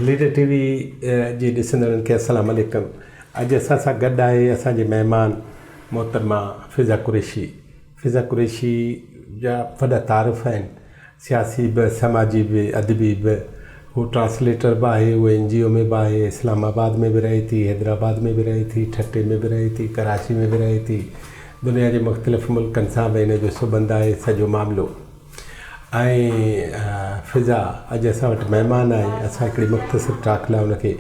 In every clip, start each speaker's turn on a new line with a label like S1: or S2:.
S1: Leader ٽي V جي ڏسندڙن کي السلام عليڪم اڄ اسان سان گڏ آهي اسان جي مهمان محترمه فضا قريشي فضا قريشي جا وڏا تعارف آهن سياسي به سماجي به ادبي به هو ٽرانسليٽر به آهي هو اين جي او ۾ به آهي اسلام آباد ۾ به رهي ٿي حيدرآباد ۾ به رهي ٿي ٺٽي ۾ به رهي ٿي ڪراچي ۾ به رهي ٿي دنيا جي مختلف ملڪن سان به هن جو سٻنڌ آهي سڄو معاملو ۽ فضا اڄ اسان وٽ مهمان آهي اسان هڪڙي مختصر ٽاڪ لاء ان کي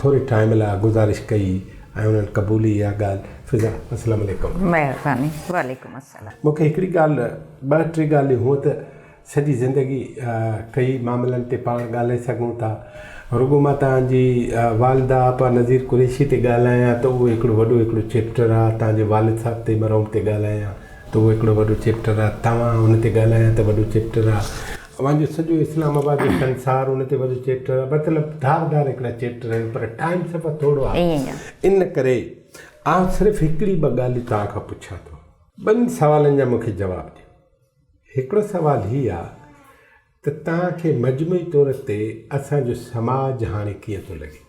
S1: ٿوري ٽائيم لاء گذارش ڪئي ۽ انهن قبولي اها ڳالهه فضا السلام عليڪم.
S2: مهرباني وعليڪم السلام.
S1: مون کي هڪڙي ڳالهه ٻه ٽي ڳالهيون هونء ته سڄي زندگي ڪئي معاملن تي پاڻ ڳالهائي سگهون ٿا رڳو مان توهان جي والده آپا نذير قريشي تي ڳالهايان ته اهو هڪڙو وڏو هڪڙو چيپٽر آهي توهان جي والد صاحب تي مرحوم تي ڳالهايان ته اهو هڪڙو وڏو چيپٽر آ، توهان ان تي ڳالهايان ته وڏو چيپٽر آ، اوهان جو سڄو اسلام آباد جو سنسار ان تي وڏو چيپٽر آ، مطلب ڌار ڌار هڪڙا چيپٽر آهن پر ٽائيم صفا ٿورو آ، ان ڪري آئون صرف هڪڙي ٻه ڳالهيون توهان کان پڇان ٿو. ٻن سوالن جا مون کي جواب ڏيو. هڪڙو سوال هي آ ته توهان کي مجموعي طور تي اسان جو سماج هاڻي ڪيئن ٿو لڳي؟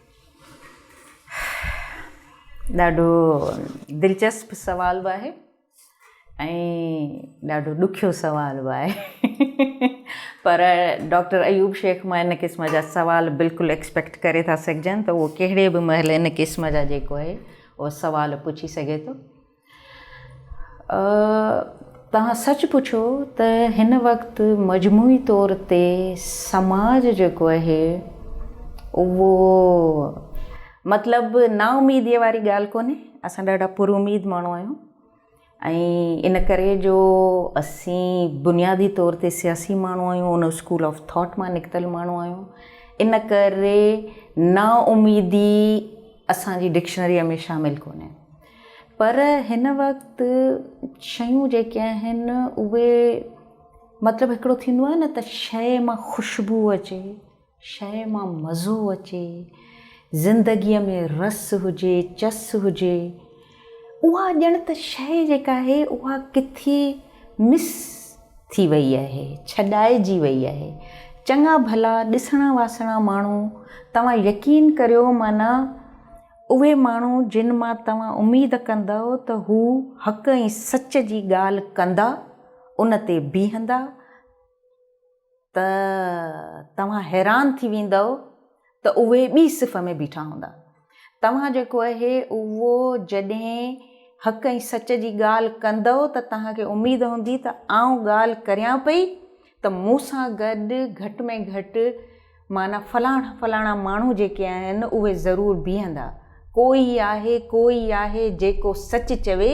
S2: ڏاڍو دلچسپ سوال به آهي. ۽ ڏاڍو ڏکيو سوال به آهي پر ڊاڪٽر ايوب شيخ مان ان قسم جا سوال بلڪل ايڪسپيڪٽ ڪري ٿا سگهجن ته اهو ڪهڙي به مهل ان قسم جا جيڪو آهي اهو سوال پڇي سگهي ٿو توهان سچ پڇو ته هن وقت مجموعي طور تي سماج جيڪو آهي اهو مطلب نااميديء واري ڳالهه ڪونهي اسان ڏاڍا پر اميد ماڻهو آهيون ۽ ان ڪري جو اسين بنيادي طور تي سياسي ماڻهو آهيون ان اسڪول آف ٿاٽ مان نڪتل ماڻهو آهيون ان ڪري نااميدي اسان جي ڊڪشنريء ۾ شامل ڪونهي پر هن وقت شيون جيڪي آهن اهي مطلب هڪڙو ٿيندو آهي نه ته شيء مان خوشبو اچي شيء مان مزو اچي، زندگيء ۾ رس هجي، چس هجي، اها ڄڻ ته شيء جيڪا آهي اها ڪٿي مس ٿي وئي آهي، ڇڏائجي وئي آهي. چڱا ڀلا ڏسڻا واسڻا ماڻهو، توهان يقين ڪريو معنيٰ اهي ماڻهو جن مان توهان اميد ڪندؤ ته هو حق ۽ سچ جي ڳالهه ڪندا، ان تي بيهندا، ته توهان حيران ٿي ويندؤ ته اهي ٻي صف ۾ بيٺا هوندا. توهان جيڪو آهي اهو جڏهن حق ۽ سچ جي ڳالهه ڪندؤ ته توهان کي اميد هوندي ته آئون ڳالهه ڪريان پئي ته مون سان گڏ گهٽ ۾ گهٽ معنيٰ فلاڻا فلاڻا ماڻهو جيڪي آهن اهي ضرور بيهندا. ڪوئي آهي ڪوئي آهي جيڪو سچ چوي،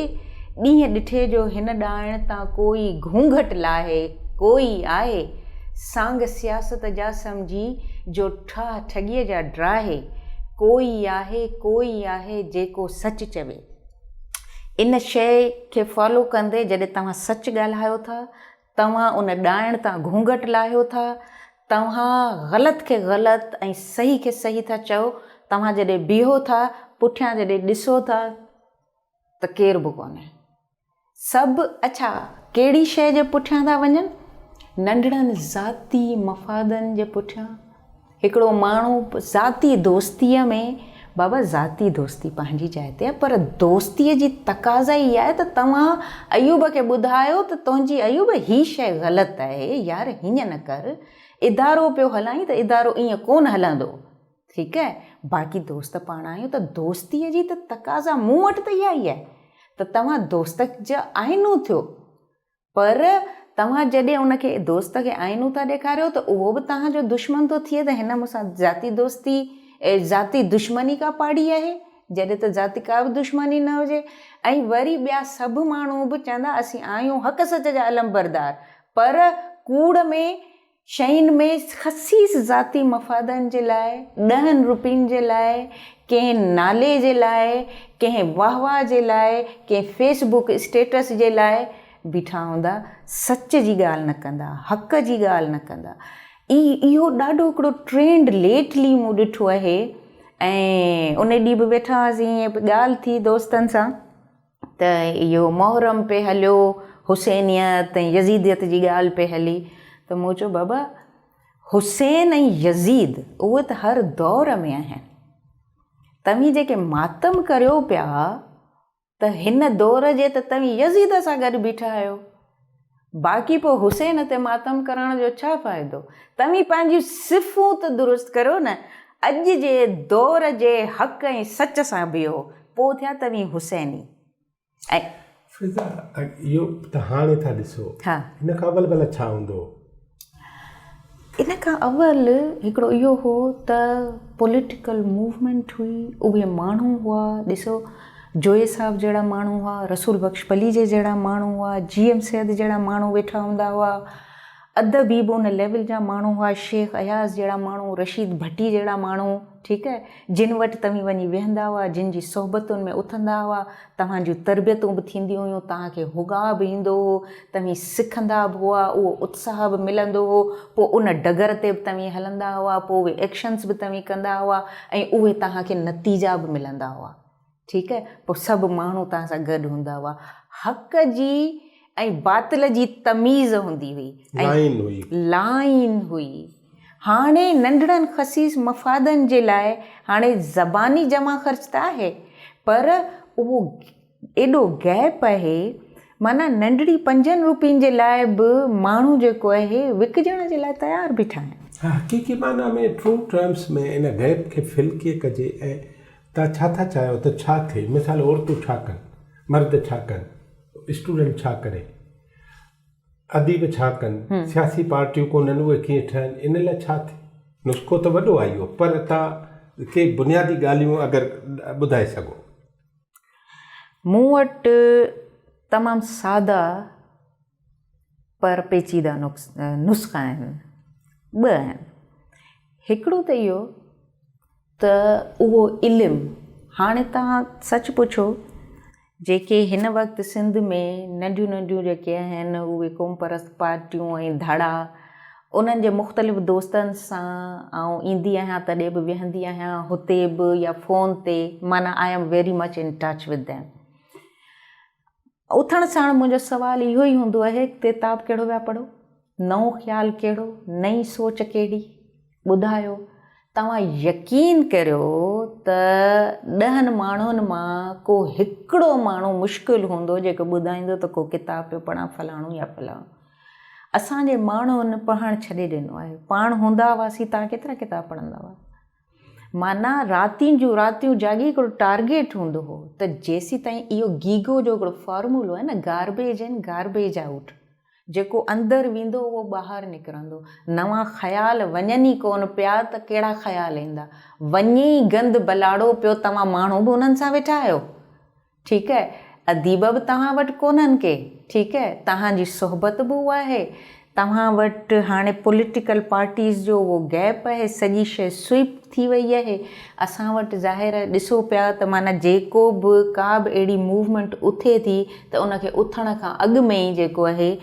S2: ڏينهن ڏٺي جو هن ڏائڻ تان ڪوئي گهونگهٽ لاهي، ڪوئي آهي سانگ سياست جا سمجهي جو ٺاهه ٺڳيء جا ڊاهي، ڪوئي آهي ڪوئي آهي جيڪو سچ چوي. ان شيء کي فالو ڪندي جڏهن توهان سچ ڳالهايو ٿا توهان ان ڏائڻ تان گهونگهٽ لاهيو ٿا، توهان غلط کي غلط ۽ صحيح کي صحيح ٿا چئو، توهان جڏهن بيهو ٿا، پٺيان جڏهن ڏسو ٿا ته ڪير به ڪونهي. سڀ اڇا ڪهڙي شيء جي پٺيان ٿا وڃن؟ ننڍڙن ذاتي مفادن جي پٺيان. هڪڙو ماڻهو ذاتي دوستيء ۾ بابا ذاتي دوستي پنهنجي جاء تي آهي پر دوستيء جي تقاضا ئي آهي ته توهان ايوب کي ٻڌايو ته تنهنجي ايوب هي شيء غلط آهي يار هيئن نه ڪر ادارو پيو هلائين ته ادارو ائين ڪونه هلندو ٺيڪ آهي باقي دوست پاڻ آهيون ته دوستيء جي ته تقاضا مون وٽ ته اها ئي آهي ته توهان دوست جا آئينو ٿيو پر توهان جڏهن ان کي دوست کي آئينو ٿا ڏيکاريو ته اهو به توهان جو دشمن ٿو ٿئي ته هن مون سان ذاتي دوستي ذاتي دشمني ڪا پاڙي آهي جڏهن ته ذاتي ڪا به دشمني نه هجي ۽ وري ٻيا سڀ ماڻهو به چوندا اسين آهيون حق سچ جا علمبردار پر ڪوڙ ۾ شين ۾ خسيس ذاتي مفادن جي لاء، ڏهن روپين جي لاء، ڪنهن نالي جي لاء، ڪنهن واهه واهه جي لاء، ڪنهن فيس بڪ اسٽيٽس جي لاء بيٺا هوندا، سچ جي ڳالهه نه ڪندا، حق جي ڳالهه نه ڪندا. اهو ڏاڍو هڪڙو ٽرينڊ ليٽلي مون ڏٺو آهي ۽ ان ڏينهن به ويٺا هئاسين ائين پئي ڳالهه ٿي دوستن سان. ته اهو محرم پئي هليو، حسينيت ۽ يزيديت جي ڳالهه پئي هلي ته مون چيو بابا حسين ۽ يزيد اهي ته هر دور ۾ آهن. توهين جيڪي ماتم ڪريو پيا ته هن دور جي ته توهين يزيد سان گڏ بيٺا آهيو. باقي پوء حسين تي ماتم ڪرڻ جو ڇا فائدو؟ توهين پنهنجيون صفون ته درست ڪريو نه. اڄ جي دور جي حق ۽ سچ سان بيهو، پوء ٿيا توهين حسيني. ۽.
S1: فضا، اهو ته هاڻي ٿا ڏسو. ان کان اول ڀلا ڇا هوندو هو؟
S2: ان کان اول هڪڙو اهو هو ته پوليٽيڪل موومينٽ هئي، اهي ماڻهو هئا، ڏسو جويي صاحب جهڙا ماڻهو هئا، رسول بخش پليجي جهڙا ماڻهو هئا، جي ايم سيد جهڙا ماڻهو ويٺا هوندا هئا، ادبي به ان ليول جا ماڻهو هئا، شيخ اياز جهڙا ماڻهو، رشيد ڀٽي جهڙا ماڻهو، ٺيڪ آهي، جن وٽ توهين وڃي ويهندا هئا، جن جي صحبتن ۾ اٿندا هئا، توهان جون تربيتون به ٿينديون هيون، توهان کي هڳاء به ايندو هو، توهين سکندا به هئا، اهو اتساهه به ملندو هو، پوء ان ڊگر تي به توهين هلندا هئا، پوء اهي ايڪشنس به توهين ڪندا هئا ۽ اهي توهان کي نتيجا به ملندا هئا. ٺيڪ آهي، پوء سڀ ماڻهو توهان سان گڏ هوندا هئا. حق جي ۽ باطل جي تميز هوندي هئي ۽
S1: لائين هئي.
S2: لائين هئي. هاڻي ننڍڙن خسيس مفادن جي لاء هاڻي زباني جمع خرچ ته آهي پر اهو ايڏو گيپ آهي معنيٰ ننڍڙي پنجن روپين جي لاء به ماڻهو جيڪو آهي وڪجڻ جي لاء تيار بيٺا آهن.
S1: ها حقيقي معنيٰ ۾ ٽرو ٽرمس ۾ ان گيپ کي فل ڪيئن ڪجي ۽ توهان ڇا ٿا چاهيو ته ڇا ٿئي؟ مثال عورتون ڇا ڪن؟ مرد ڇا ڪن؟ اسٽوڊنٽ ڇا ڪري؟ اديب ڇا ڪن؟ سياسي پارٽيون ڪونهن اهي ڪيئن ٺهن؟ ان لاء ڇا ٿئي؟ نسخو ته وڏو آهي اهو پر توهان ڪي بنيادي ڳالهيون اگر ٻڌائي سگهو.
S2: مون وٽ تمام سادا پر پيچيده نسخا آهن. ٻه آهن. هڪڙو ته اهو ته اهو علم هاڻي توهان سچ پڇو جيڪي هن وقت سنڌ ۾ ننڍيون ننڍيون جيڪي آهن اهي قومپرست پارٽيون ۽ ڌڙا انهن جي مختلف دوستن سان آئون ايندي آهيان تڏهن به ويهندي آهيان هتي به يا فون تي معنيٰ I am very much in touch with them اٿڻ ساڻ منهنجو سوال اهو ئي هوندو آهي ڪتاب ڪهڙو پيا پڙهو؟ نئون خيال ڪهڙو؟ نئين سوچ ڪهڙي؟ ٻڌايو. توهان يقين ڪريو ته ڏهن ماڻهن مان ڪو هڪڙو ماڻهو مشڪل هوندو جيڪو ٻڌائيندو ته ڪو ڪتاب پيو پڙهان فلاڻو يا فلاڻو. اسان جي ماڻهن پڙهڻ ڇڏي ڏنو آهي. پاڻ هوندا هئاسين توهان ڪيترا ڪتاب پڙهندا هئا؟ معنيٰ راتين جون راتيون جاڳي هڪڙو ٽارگيٽ هوندو هو ته جيسيتائين اهو گيگو جو هڪڙو فارمولو آهي نه گاربيج ان گاربيج آئوٽ جيڪو اندر ويندو اهو ٻاهر نڪرندو نوان خيال وڃن ئي ڪونه پيا ته ڪهڙا خيال ايندا وڃي ئي گند بلاڙو پيو توهان ماڻهو به انهن سان ويٺا آهيو ٺيڪ اهي، اديب به توهان وٽ ڪونهن ڪي، ٺيڪ اهي، توهان جي صحبت به اها آهي، توهان وٽ هاڻي پوليٽيڪل پارٽيز جو اهو گيپ آهي، سڄي شيء سوئپ ٿي وئي آهي، اسان وٽ ظاهر آهي ڏسو پيا ته معنيٰ جيڪو به ڪا به اهڙي موومينٽ اٿي ٿي ته ان کي اٿڻ کان اڳ ۾ ئي جيڪو آهي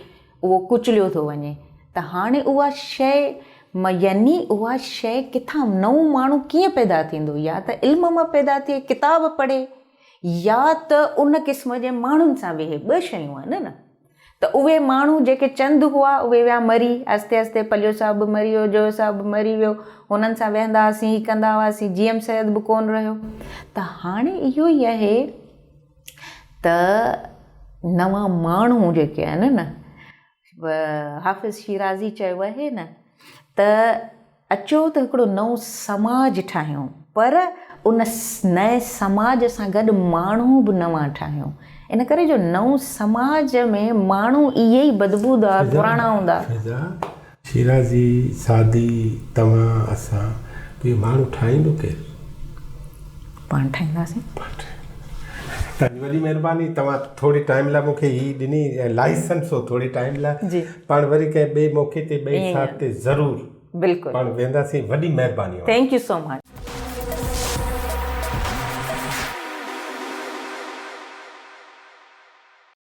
S2: اهو ڪچليو ٿو وڃي ته هاڻي اها شيء يعني اها شيء ڪٿان نئون ماڻهو ڪيئن پيدا ٿيندو يا ته علم مان پيدا ٿئي ڪتاب پڙهي يا ته ان قسم جي ماڻهن سان ويهي، ٻه شيون آهن نه ته اهي ماڻهو جيڪي چند هئا اهي ويا مري، آهستي آهستي پليو صاحب به مري ويو، جويو صاحب به مري ويو، هنن سان ويهندا هئاسين، هي ڪندا هئاسين، جي ايم سيد به ڪونه رهيو ته هاڻي اهو ئي آهي ته نوان ماڻهو جيڪي آهن نه حافظ شيرازي چيو آهي نه ته اچو ته هڪڙو نئون سماج ٺاهيون پر ان نئين سماج سان گڏ ماڻهو به نوان ٺاهيون ان ڪري جو نئون سماج ۾ ماڻهو اهي ئي بدبودار پراڻا هوندا.
S1: فضا شيرازي، سعدي، توهان، اسان، پوء اهي ماڻهو ٺاهيندو ڪير؟
S2: پاڻ ٺاهينداسين.
S1: پاڻ ٺاهينداسين. توهان جي وڏي مهرباني توهان ٿوري ٽائيم لاء مون کي هي ڏني ۽ لائسنس هو ٿوري ٽائيم لاء پاڻ وري ڪنهن ٻئي موقعي تي ٻئي ساعت تي ضرور
S2: بلڪل
S1: پاڻ ويهنداسين وڏي مهرباني
S2: thank you so much.